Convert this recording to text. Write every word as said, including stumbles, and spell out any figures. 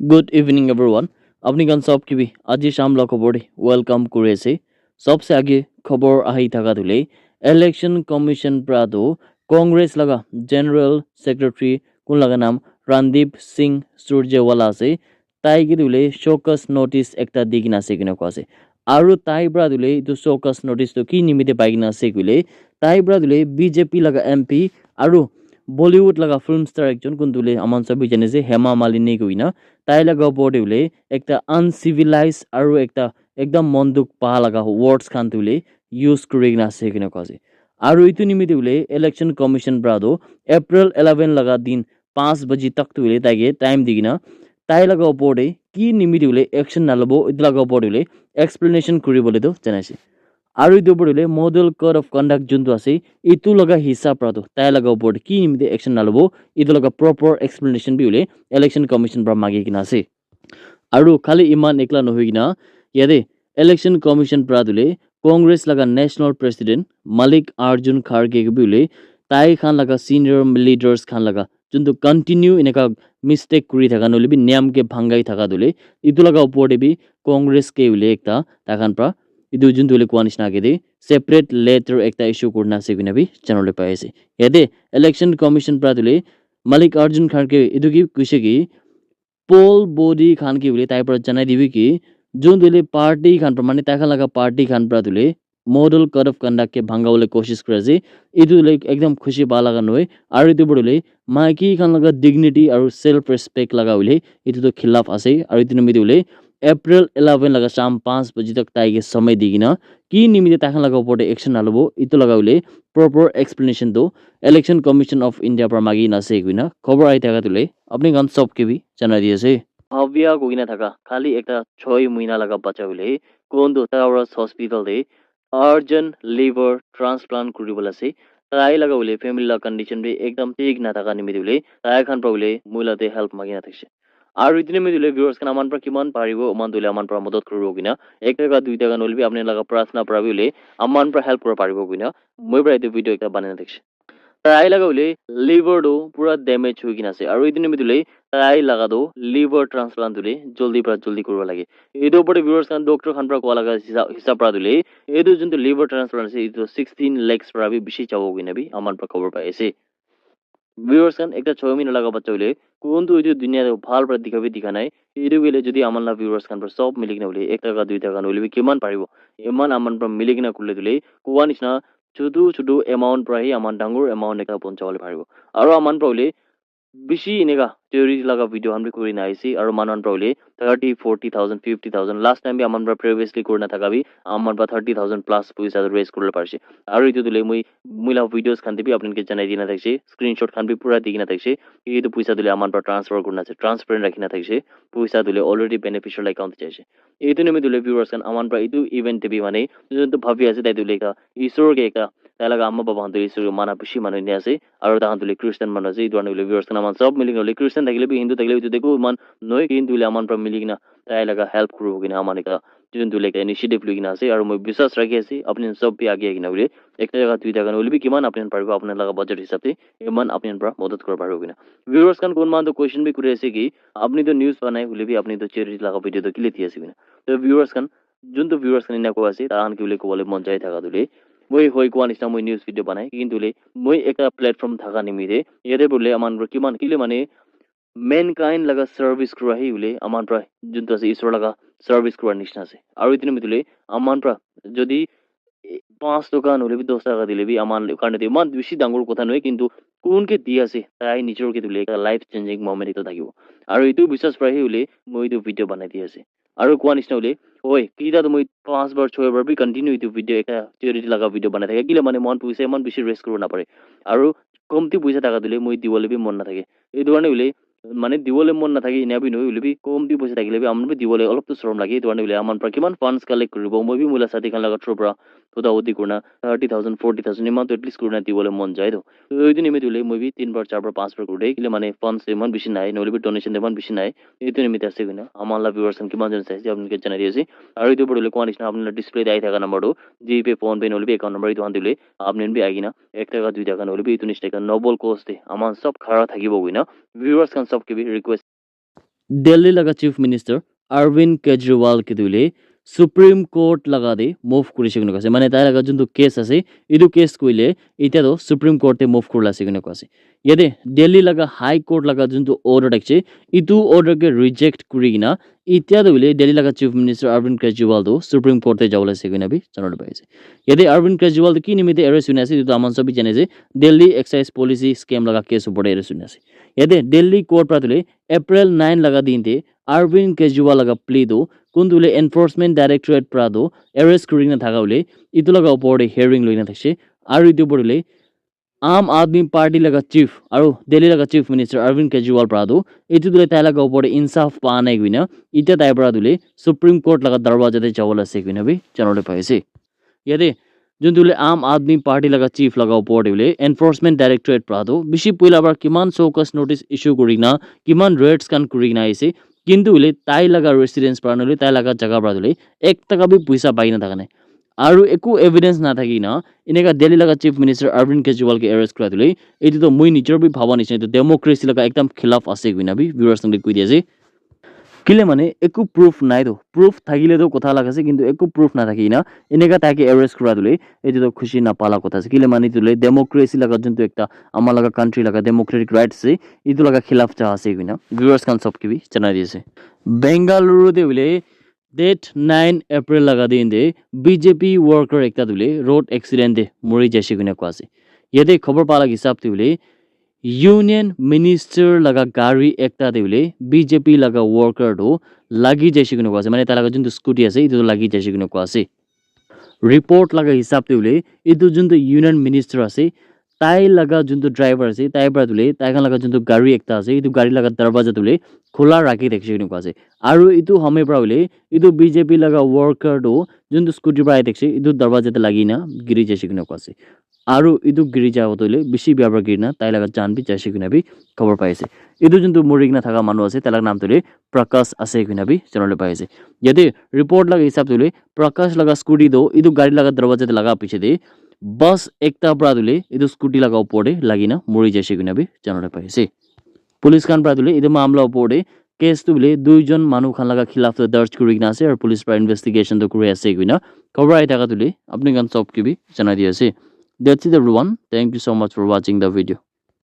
Good evening, everyone. Apni khan sob ke bhi aji sham la khobor te welcome kuri ase. Sobse age khobor ahi thaka tu le, Election Commission pra tu Congress laga General Secretary kun laga naam Randeep Singh Surjewala ase. Tai ke tu le show cause notice ekta di kena ase kena koa ase. Aru tai pra tu le etu show cause notice tu ki nimite pai kena ase koile, tai pra tu le B J P laga M P aru Bollywood laga film star ekjon kun tu le aman sob bi jane ase, Hema Malini koina. Tai laga opor te hoile ekta uncivilized aru ekta ekdam mon dukh pa laga words khan tu hoile use kuri kena ase kena koa ase. Aru etu nimite hoile Election Commission pra tu April eleven laga din panch baji tak tu hoile tai ke time di kena tai laga opor te ki nimite hoile action nalobo etu laga opor te hoile explanation kuri bole tu janai ase. Aru etu opor te hoile model code of conduct juntu ase, etu laga hisab pra tu tai laga opor te ki nimite action nalobo etu laga proper explanation bi hoile Election Commission pra magi kena ase. Aru khali iman ekla nohoi kena yate Election Commission pra tu le Congress laga National President Mallikarjun Kharge ke bi hoile tai khan laga senior leaders khan laga juntu continue eneka mistake kuri thaka nohole bi niyam ke bhangai thaka tu le etu laga opor te bi Congress ke hoile ekta tai khan pra etu juntu hoile koa nishina age te separate letter ekta issue kurina ase koina bi janabole pai ase. Yate Election Commission pra tu le Mallikarjun Kharge etu ki koise ki poll body khan ke hoile tai pra janai dibi ki juntu hoile party khan pra mane tai khan laga party khan pra tu le model code of conduct ke bhanga bole koshish kuri ase. Etu tu le ekdam khushi pa laga nohoi. Aru etu opor te hoile maiki khan laga dignity aru self respect laga hoile etu tu khilaf ase. Aru etu nimite hoile April eleven laga sham panch baji tak tai ke samay di kena ki nimite tai khan laga opor te action nalobo etu laga hoile proper explanation tu Election Commission of India pra magi na ase koina khobor ahi thaka tu le apni khan sob ke bi janai di ase. Bhavya koina thaka khali ekta choi muina laga bacha hoile Kondor Hospital te urgent liver transplant kuri bole ase. Tai laga hoile family laga condition bi ekdam thik na thaka nimite hoile tai khan pra hoile moi la te help magi na thakise. Aru etu nimite hoile viewers khan aman pra kiman paribo eman tu hoile aman pra madad kuribo koina ekta ka duita khan hoile bi apni laga prarthana pra bi hoile aman pra help kura paribo koina moi pra etu video ekta banai na thakise. Tai laga hoile liver tu pura damage hoi kena ase aru etu nimite hoile tai laga tu liver transplant tu hoile jaldi pra jaldi kuribo lage. Etu opor te viewers khan doctor khan pra koa laga hisa- hisab pra tu hoile etu juntu liver transplant ase etu sixteen lakhs pra bi bishi jabo koina bi aman pra khobor pai ase. Viewers khan ekta choi muina laga bacha hoile kuntu etu dunia te bhal pra dikha bi dikha nai. Etu hoile jodi aman la viewers khan pra sob mili kena hoile ekta ka duita khan hoile bi kiman paribo eman aman pra mili kena kule tu hoile koa nishina chutu chutu amount pra hi aman dangor amount ekta pohuncha bole paribo. Aru aman pra hoile bishi eneka charity laga video khan bi kuri na ase aru manu khan pra hoile thirty, forty thousand, fifty thousand last time bi aman pra previously kuri na thaka bi aman pra thirty thousand plus poisa tu raise kuri bole parise. Aru etu tu hoile moi moi la videos khan te bi apni khan ke janai di na thakise, screenshot khan bi pura di kena thakise. Etu poisa tu hoile aman pra transfer kuri na ase, transparent rakhi na thakise. Poisa tu hoile already beneficial account te jai ase. Etu nimite hoile viewers khan aman pra etu event te bi mane juntu bhabi ase tai tu hoile ekta isor ke ekta tai laga ama baba khan tu isor ke mana bishi manu ase aru tai khan tu hoile Christian manu ase. Etu karne hoile viewers khan aman sob mili kena hoile Christian thakile bi Hindu thakile bi etu te eku eman nohoi kintu hoile aman pra mili kena tai laga help kuribo koina aman ekta juntu hoile ekta initiative loi kena ase aru moi biswas rakhi ase apni khan sob bi age ahi kena hoile ekta jaga duita khan hoile bi kiman apni khan paribo apni khan laga budget hisab te eman apni khan pra madad kuri paribo koina. Viewers khan kunba tu question bi kuri ase ki apni tu news pa nai hoile bi apni tu charity laga video tu kile di ase koina. To viewers khan juntu viewers khan ena koi ase tai khan ke hoile kobole mon jai thaka tu hoile moi hoi koa nishina moi news video banai kintu hoile moi ekta platform thaka nimite yate hoile aman pra kiman kile mane mankind laga service kura hi hoile aman pra juntu ase isor laga service kura nishina ase aru etu nimite hoile aman pra jodi eh, panch toka nohole bi dos toka dile bi aman karne tu eman bishi dangor kotha nohoi kintu kun ke di ase tai nijor ke tu hoile ekta life changing moment ekta thakibo aru etu biswas pra hi hoile moi etu video banai di ase. Aru koa nishina hoile hoi kita tu moi panch bar choi bar bi continue etu video ekta charity laga video banai thake kile mane mohan poisa eman bishi raise kuribo napare aru komti poisa thaka tu hoile moi dibole bi mon nathake. Etu karne hoile mane dibole mon nathake ena bi nohoi hoile bi komti poisa thakile bi aman bi dibole olop tu sorom lage. Etu karne hoile aman pra kiman funds collect kuribo moi bi moi la sathi khan laga through pra huda hudi kurina thirty thousand, forty thousand eman tu at least kurina dibole mon jai tu. To etu nimite hoile moi bi tin bar char bar panch bar kuri de kile mane funds tu eman bishi nai nohole bi donation tu eman bishi nai. Etu nimite ase koina aman la viewers khan kiman jon sai ase apni khan ke janai di ase. Aru etu opor te koa nishina apni la display te ahi thaka number tu GPay, PhonePe nohole bi account number etu khan dile apni khan bi ahi kena ekta ka duita khan hoile bi etu nishina ekta noble cause te aman sob khara thakibo koina viewers khan sob ke bi request Delhi laga Chief Minister Arvind Kejriwal ke tu hoile Supreme Court laga te move kurishe koina koise. Mane tai laga juntu case ase, etu case koile itya toh Supreme Court te move kurila ase koina koise. Yate Delhi laga High Court laga juntu order thakise, etu order ke reject kuri kena itya toh hoile Delhi laga Chief Minister Arvind Kejriwal toh Supreme Court te jabole ase koina bi janabole pai ase. Yate Arvind Kejriwal toh ki nimite arrest hoina ase, etu toh aman sob bi jane ase, Delhi excise policy scam laga case opor te arrest hoina ase. Yate Delhi court pra toh hoile April nine laga din te Arvind Kejriwal laga plea toh kuntu hoile Enforcement Directorate pra toh arrest kuri kena thaka hoile etu laga opor te hearing loi kena thakise. Aru etu opor te hoile Aam Aadmi Party laga chief aru Delhi laga Chief Minister Arvind Kejriwal pra toh etu toh hoile tai laga opor te insaf pa nai koina itya tai pra toh hoile Supreme Court laga darwaja te jabole ase koina bi janabole pai ase. Yate juntu hoile Aam Aadmi Party laga chief laga opor te hoile Enforcement Directorate pra toh bishi puila pra kiman show cause notice issue kuri kena kiman raids khan kuri kena ase, kintu hoile tai laga residence pra nohoile tai laga jaga pra toh hoile ek taka bi puisa pai kena thaka nai. Aru eku evidence nathaki na eneka Delhi laga Chief Minister Arvind Kejriwal ke arrest kura toh hoile etu toh moi nijor bi bhaba nishina etu democracy laga ekdam khilaf ase koina bi viewers khan ke koi di ase. Kile mane eku proof nai toh, proof thakile toh kotha alag ase, kintu eku proof nathaki na eneka tai ke arrest kura toh hoile etu toh khushi napala kotha ase. Kile mane etu hoile democracy laga juntu ekta ama laga country laga democratic rights ase, etu laga khilaf ja ase koina viewers khan sob ke bi janai di ase. Bengaluru te hoile date nine April laga din te B J P worker ekta toh hoile road accident te mori jaise koina koa ase. Yate khobor pa laga hisab te hoile Union Minister laga gari ekta te hoile B J P laga worker toh lagi jaise koina koa ase. Mane tai laga juntu scooty ase, etu toh lagi jaise koina koa ase. Report laga hisab te hoile etu juntu Union Minister ase, tai laga juntu driver ase, tai pra toh hoile tai khan laga juntu gari ekta ase, etu gari laga darwaja toh hoile khula rakhi thakise koina koa ase. Aru etu hame pra hoile etu B J P laga worker toh juntu scooty pra ahi thakise, etu darwaja te lagi na giri jaise koina koa ase. Aru etu giri ja toh hoile bishi bia pra giri na tai laga jaan bi jaise koina bi khobor pai ase. Etu juntu mori kena thaka manu ase, tai laga naam toh hoile Prakash ase koina bi janabole pai ase. Yate report laga hisab toh hoile Prakash laga scooty toh etu gari laga darwaja te laga piche te bus ekta pra toh hoile etu scooty laga opor te lagi na mori jaise koina bi janabole pai ase. Police khan pra toh hoile etu mamla opor te case toh hoile dui jon manu khan laga khilaf toh darj kuri kena ase aru police pra investigation toh kuri ase koina khobor ahi thaka toh hoile apni khan sob ke bi janai di ase. That's it everyone. Thank you so much for watching the video.